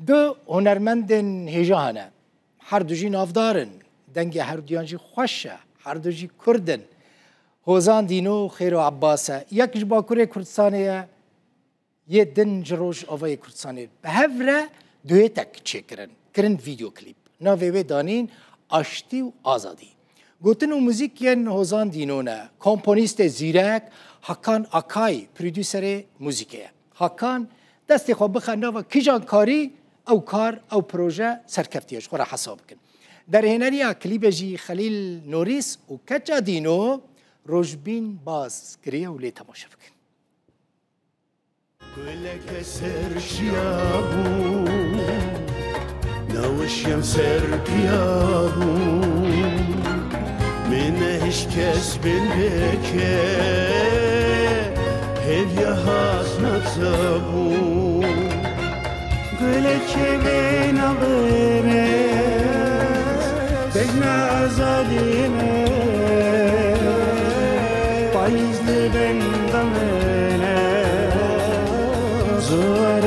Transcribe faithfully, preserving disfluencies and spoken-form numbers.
Du hunermendên hêja hene. Her du jî navdar in. Dengê her duyan jî xweş e. Her du jî Kurd in. Hozan Dîno û Xêro Ebbas e. Yek ji Bakurê Kurdistanê ye, yê din ji Rojavayê Kurdistanê. Bi hev re duêtek çêkirin. Kirin vîdyoklîp. Navê wê danîn Aştî û Azadî. Gotin û muzîk yên Hozan Dîno ne. Komponîstê zîrek Hakan Akay, prodûserê muzîkê ye. Hakan, destê xwe bixe nava kîjan karî, ew kar, ew proje serkeftiye, ji xwe re hesab bikin. Derhêneriya klîbê jî Xelîl Norîs û keça Dîno, Rojbîn Baz kiriye û lê temaşe bikin. Guleke ser çiya bû, newişyem ser piya bû. Min ne hiç kes bin bike, hêviya hat nabza bû. Guleke bê navê min, bejna azadiyê min. Payîz li benda min e, zor